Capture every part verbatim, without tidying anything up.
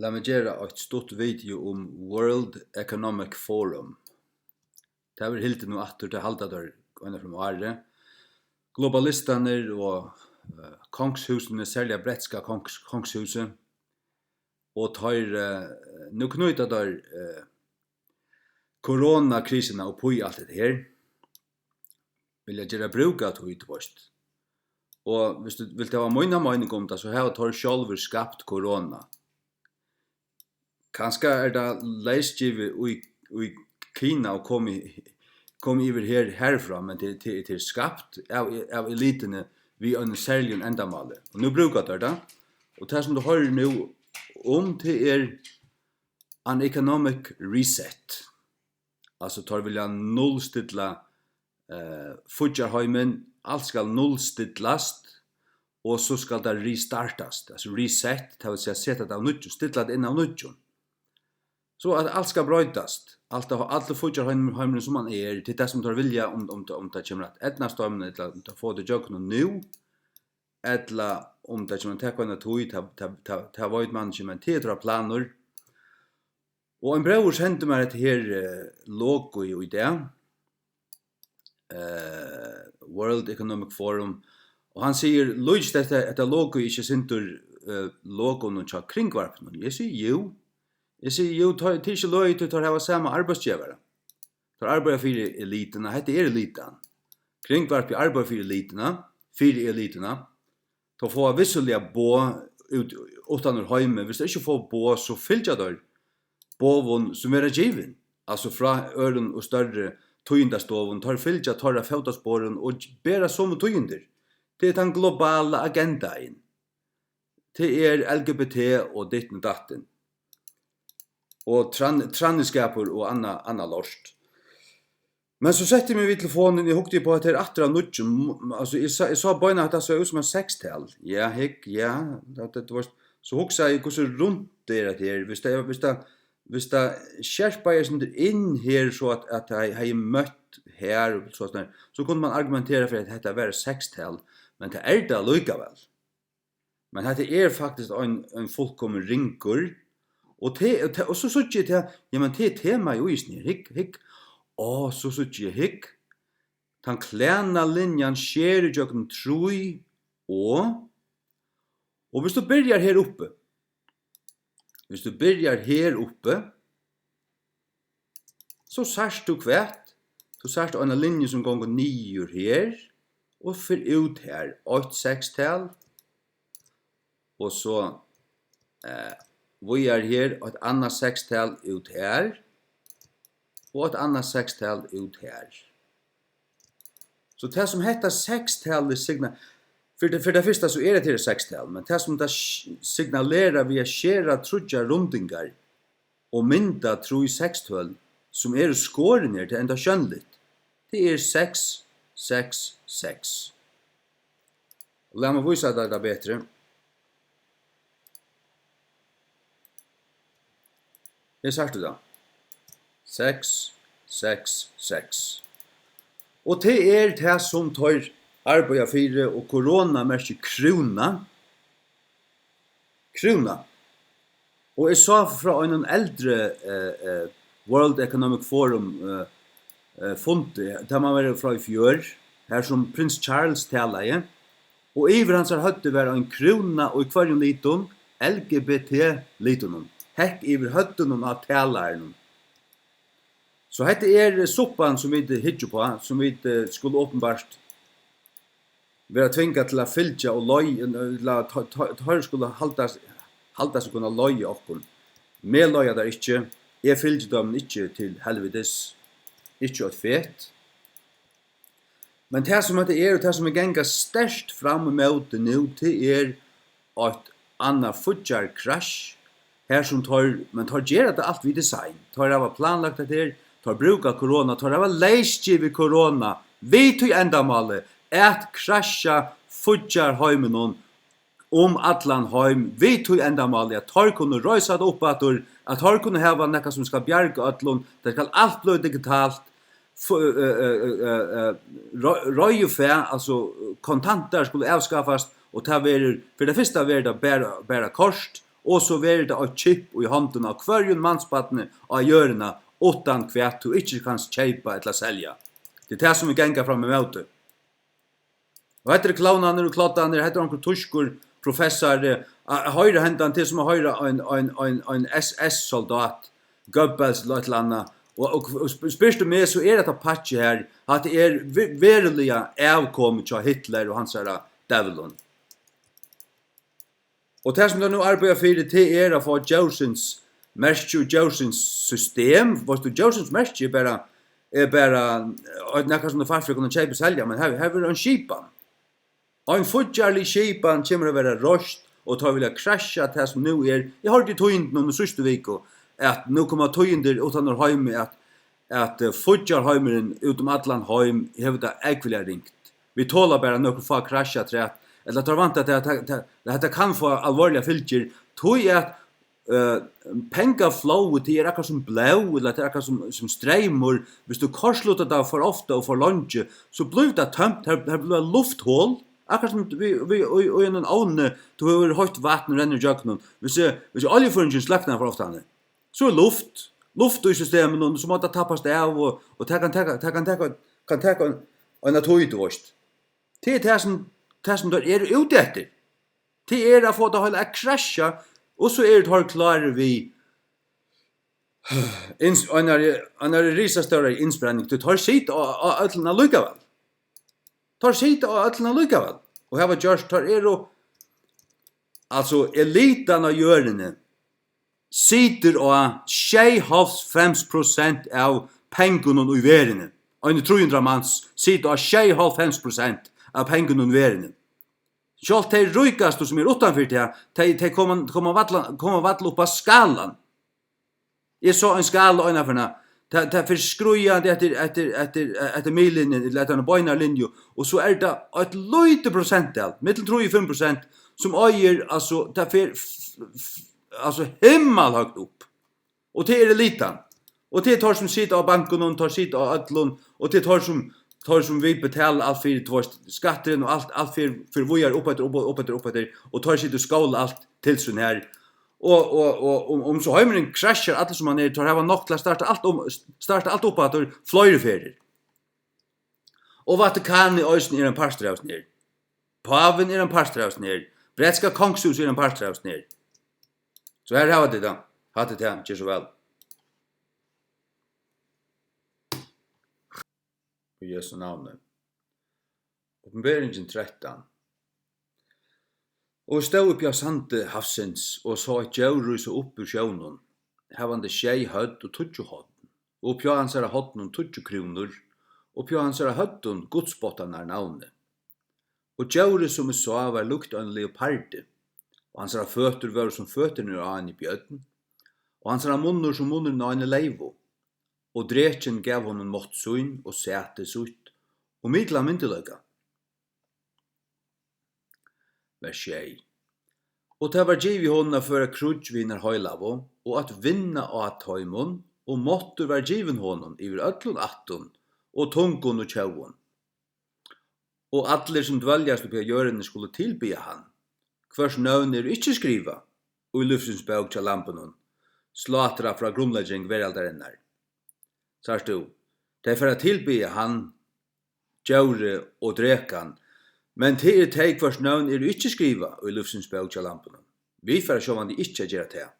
Lat meg gera eitt stutt video um World Economic Forum. Tað verður hildið nú aftur, tað halda teir eina ferð um árið. Globalistarnir og, eh, kongshúsini, serliga bretska kongs-, kongshúsið, og teir, eh, nú knýta teir, eh, koronakrisuna upp í alt hetta her, vilja gera brúk av tí, tú veist. Og viss tú vilt hava mína meining um tað, so hava teir sjálvir skapt korona. Kanska er tað leysgivið í, í Kina og komið, komið yvir her, herfrá, men tað, tað, tað er skapt av, av elituni við einum serligum endamáli. Og nú brúka teir tað. Og tað, sum tú hoyrir nú um, tað er an economic reset. Altso, teir vilja nullstilla, eh, fíggjarheimin, alt skal nullstillast, og so skal tað restartast, altso reset, tað vil siga seta tað av nýggjum, stilla tað inn av nýggjum. So at alt skal broytast, alt av, allur fíggjarheimurin, heimurin sum hann er, til tað sum teir vilja, um, um, um tað kemur at eydnast teimum, ella um teir fáa tað ígjøgnum nú, ella um tað kemur at taka eina tíð, tað, tað, tað, tað veit man ikki, men tað er teirra planur. Og ein bróðir sendi mær hetta her, eh, logo í dag, eh, World Economic Forum, og hann sigur, líkist hetta, hetta logo ikki sindur, eh, logonum hjá Kringvarpinum? Eg sigi, jú. Eg sigi, jú, teir, tað er ikki løgið, tí teir hava sama arbeiðsgevara. Teir arbeiða fyri elituna, hetta er elitan. Kringvarpið arbeiðir fyri elituna, fyri elituna. Teir fáa vissuliga boð út, uttan úr heimi. Viss teir ikki fáa boð, so fylgja teir boðum, sum verða givin, altso frá øðrum og størri tíðindastovum. Teir fylgja teirra fótasporum og bera somu tíðindir. Tað er tann globala agendain. Tað er L G B T og ditten og datten. Og tran-, tranniskapur og annað, annað lort. Men so setti eg meg við telefonin, eg hugdi upp á hetta her aftur av nýggjum. M-, altso, eg sá, eg sá beinanvegin, at tað sá út sum eitt sekstal. Ja, hygg, ja, tað, tað, tú veitst, so hugsaði eg, hvussu runt er hetta her? Viss tað, viss tað, viss tað skerpaði eitt sindur inn her, so at, at tað hevði møtt her, so at, so kundi man argumentera fyri, at hetta var eitt sekstal, men tað er tað allíkavæl. Men hetta er faktiskt ein, ein fullkomin ringur. Og te-, og te-, og so síggi eg tað, jamen, tað er tema í ísnir. Hygg, hygg. Á, so síggi eg, hygg. Tann klæna linjan sker ígjøgnum trý og, og viss tú byrjar her uppi, viss tú byrjar her uppi, so sært tú hvat? Tú sært eina linju, sum gongur niður her og fer út har. Eitt sekstal, og so, eh, víðari her, eitt annað sekstal út har, og eitt annað sekstal út har. So tað, sum hetta sekstalið signa-, fyri tað, fyri tað fyrsta, so er hetta her eitt sekstal, men tað, sum tað s-, signalerar við at skera tríggjar rundingar og mynda trý sekstøl, sum eru skorin her, tað er enntá sjónligt, tað er seks, seks, seks. Og lat meg vísa tær tað betri. Her sært tú tað. Seks, seks, seks. Og tað er tað, sum teir arbeiða fyri, og korona merkir krúna. Krúna. Og eg sá frá einum eldri, eh, eh, World Economic Forum, eh, eh, fundi, tað má vera frá í fjør, har sum prins Charles talaði, og yvir hansara høvdi var ein krúna í hvørjum litum, L G B T-litunum, hekk yvir høvdinum á talaranum. So hetta er suppan, sum vit hyggja uppá, sum vit, eh, skulu openbart vera tvingað til at fylgja og leið-, ella tá, tá, teir skulu halda, halda seg kunna leiða okkum. Meg leiða teir ikki, eg fylgi teimum ikki til helvitis, ikki eitt fet. Men tað, sum hetta er, og tað, sum vit ganga sterkt fram ímóti nú, tað er eitt annað fíggjarkrassj, har sum teir, men teir gera tað alt við design. Teir hava planlagt hetta her, teir brúka korona, teir hava leysgivið korona við tí endamáli at krassja fíggjarheiminum um allan heim, við tí endamáli at teir kunnu reisa tað upp aftur, at teir kunnu hava nakað, sum skal bjarga øllum, tað skal alt blíva digitalt, f-, eh, eh, eh, eh, eh, rei-, reiðufæ, altso, kontantar skulu avskaffast, og tað verður, fyri tað fyrsta verður tað bara, bara kort, og so verður tað eitt chip í hondina á hvørjum mansbarni á jørðini, uttan hvat tú ikki kanst keypa ella selja. Tað er tað, sum vit ganga fram ímóti. Og hetta eru klovnarnir og kloddarnir, hetta er onkur týskur professari, at, at hoyra hendan, tað er sum at hoyra ein, ein, ein, ein S S-soldat, Goebbels ella eitt ella annað, og, og, og sp-, spyrst tú meg, so er hetta pakki her, at tað er ve-, veruliga avkomið hjá Hitler og hansara djevlum. Og tað, sum teir nú arbeiða fyri, tað er at fáa djórsins merki og djórsins system. Veitst tú, djórsins merki er bara, er bara, eh, nakað, sum er fært fyri at kunna keypa og selja, men her, her verður ein skipan. Ein fíggjarlig skipan kemur at verða reist, og teir vilja krassja tað, sum nú er. Eg hoyrdi í tíðindunum í síðstu viku, at nú koma tíðindi uttan úr heimi, at, at, eh, fíggjarheimurin út um allan heim hevur tað ógvuliga ringt. Vit tola bara nøkur fá krassj afturat, ella teir vænta, at tað, tað, tað, at hetta kann fáa alvorligar fylgjur, tí at, eh, pengaflóðið, tað er akkurát sum blóð, ella tað er akkurát sum, sum streymur. Viss tú kortsluttar tað for ofta og for leingi, so blívur tað tømt, har, har blívur luftholið, akkurát sum við, við, í, í einum ovni, tú hevur heitt vatn rennur ígjøgnum. Viss, eh, viss oljufýringin sløknar for ofta, so er luft, luft í systeminum, so má tað tappast av, og, og tað kann taka, tað kann taka, kann taka ein, eina tíð, tú veitst. Tað er tað, sum, tað, sum teir eru úti eftir. Tað er at fáa tað heila at krassja, og so eru teir klárir við ins-, einari, einari risastórari innsprenging, tí teir sita á, á øllum allíkavæl. Teir sita á øllum allíkavæl, og hava gjørt, teir eru, altso, elitan á jørðini situr á sjeyoghálvfems prosent av pengunum í verðini. Eini trý hundrað mans sita á sjeyoghálvfems prosent av pengunum í verðini. Sjálvt tey ríkastu, sum eru uttanfyri tað, tey, tey koma, koma valla, koma valla upp á skalan. Eg sá ein skala einaferð, tað, tað fer skríðandi eftir, eftir, eftir, eftir miðlinjuni, ella eftir eini beinari linju, og so er tað eitt lítið prosenttal, millum trý og fimm prosent, sum eigur, altso, tað fer f-, f-, altso, himmalhøgt upp. Og tað er elitan. Og tað er teir, sum sita á bankunum, teir sita á øllum, og tað er teir, sum, teir, sum vit betala alt fyri, tú veitst, skatturin og alt, alt fer, fer víðari upp eftir, upp, upp eftir, upp eftir, og teir sita og skóla alt til sín har. Og, og, og um, um so heimurin krassjar allur, sum hann er, teir hava nokk til at starta alt um, starta alt upp aftur fleiri ferðir. Og Vatikanið eisini er ein partur av hesum her. Pávin er ein partur av hesum her. Bretska kongshúsið er ein partur av hesum her. So her hava tit tað. Hatta er tað. Ger so væl. Í Jesu navni. Opinberingin trettan. Og eg stóð uppi á sandi havsins og sá eitt djór rísa upp úr sjónum, havandi sjey høvd og tíggju horn, og uppi á hansara hornum tíggju krúnur, og uppi á hansara høvdum gudsbóttarnar navnið. Og djórið, sum eg sá, var líkt einum leopardi, og hansara føtur vóru sum føturnir á eini bjørn, og hansara munnur sum munnurin á eini leyvu. Og drekin gav honum mátt sín og sæti sítt og miklan myndugleika. Vers sjey. Og tað var givið honum at føra kríggj við hinar heilagu, og at vinna á teimum, og máttur var givin honum yvir øllum ættum og tungum og tjóðum. Og allir, sum dveljast uppi á jørðini, skulu tilbiðja hann, hvørs nøvn eru ikki skrivað í lívsins bók hjá Lambinum, slátrað frá grundlegging veraldarinnar. Sært tú, tey fara at tilbiðja hann, djórið og drekan, men tað eru tey, hvørs nøvn eru ikki skrivað í lívsins bók hjá Lambinum. Vit fara sjálvandi ikki at gera tað.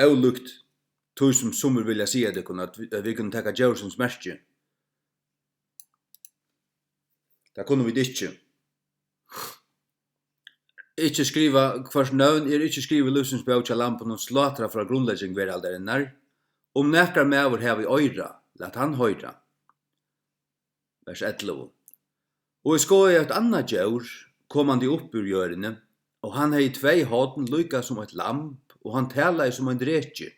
Ólíkt tí, sum summir vilja siga tykkum, at, at vit kunnu taka djórsins merki. Tað kunnu vit ikki. Ikki skriva, hvørs nøvn er ikki skrivað í lívsins bók hjá Lambinum, slátrað frá grundlegging veraldarinnar. Um nakar maður hevur oyra, lat hann hoyra. Vers ellivu. Og eg skoðaði eitt annað djór, komandi upp úr jørðini, og hann hevði tvey horn líka sum eitt lamb, og hann talaði sum ein dreki.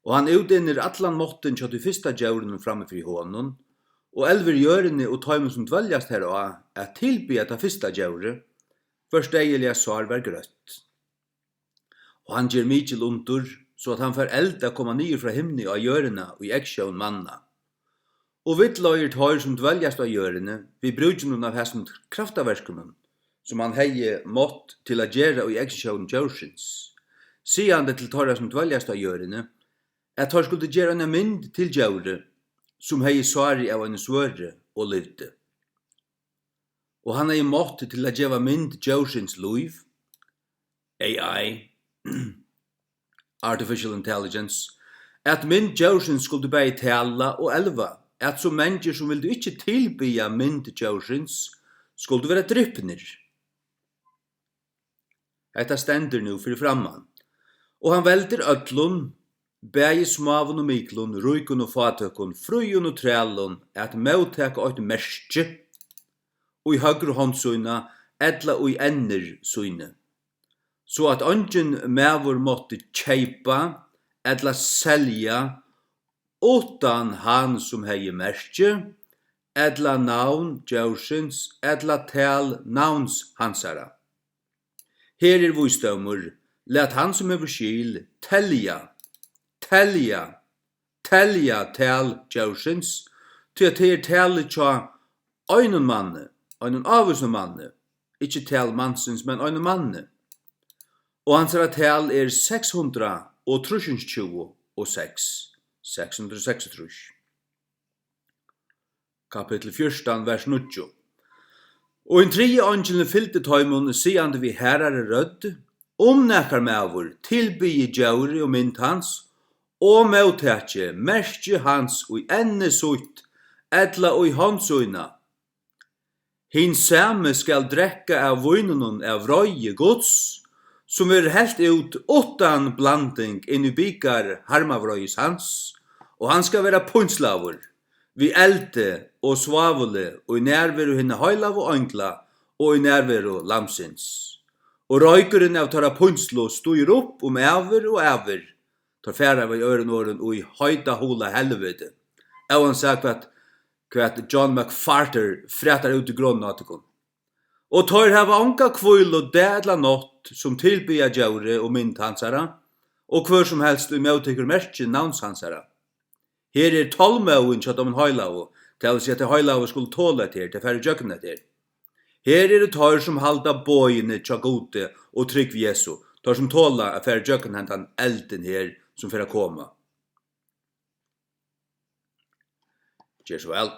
Og hann útinnir allan máttin hjá tí fyrsta djórinum frammi fyri honum, og elvir jørðini og teimum, sum dveljast har á, at tilbiðja tað fyrsta djórið, hvørs deyðiliga sár var grøtt. Og hann ger mikil undur, so at hann fær eld at koma niður frá himni á jørðina í eggsjón manna. Og villleiðir teir, sum dveljast á jørðini, við brúkinum av hasum kraftaverkunum, sum hann hevði mátt til at gera í eygsjón djórsins, sigandi til teirra, sum dveljast á jørðini, at teir skuldu gera eina mynd til djórið, sum hevði sárið av einum svørði og livdi. Og hann hevði mátt til at geva mynd djórsins lív, A I, Artificial Intelligence, at mynd djórsins skuldi bæði tala og elva, at so mangir, sum vildu ikki tilbiðja mynd djórsins, skuldu vera dripnir. Hetta stendur nú fyri framman. Og hann veldir øllum, bæði smáum og miklum, ríkum og fátøkum, fríum og trælum, at móttaka eitt merki í høgru hond sína ella í ennir síni, so at eingin maður mátti keypa ella selja uttan hann, sum hevði merkið, ella navn djórsins, ella tal navns hansara. Her er vísdómur, lat hann, sum hevur skil, telja, telja, telja tal djórsins, tí at tað er talið hjá einum manni, einum ávísum manni, ikki tal mansins, men einum manni. Og hansara tal er seks hundrað og trýsogtjúgu og seks, seks hundrað og seksogtrýss. Kapittul fjúrtan, vers níggju. Og hin triði eingilin fylgdi teimum, sigandi við harðari rødd: Um nakar maður tilbiðji djórið og mynd hans, og móttaki merki hans í enni sítt ella í hond sína, hin sami skal drekka av víninum av vreiði Guds, sum verður helt út uttan blanding inn í bikar harmavreiðis hans, og hann skal vera pínslaður við eldi og svávuli í nærveru hinna heilagu eingla og í nærveru Lambsins. Og roykurin av teirra pínslu stígur upp um ævir og ævir. Teir fara við øðrum orðum í heita hula helviti, óansæð hvat, hvat John MacArthur frætar út í grunn á tykkum. Og teir hava onga hvílu dag ella nátt, sum tilbiðja djórið og mynd hansara, og hvør sum helst, ið móttekur merki navns hansara. Her er tolmóðin hjá teimum heilagu, tað vil siga, at tey heilagu skulu tola hetta her, tey fara ígjøgnum hetta her. Her eru teir, sum halda boðini hjá Gudi og trúgv Jesu, teir, sum tola at fara ígjøgnum hendan eldin her, sum fer at koma. Ger so væl.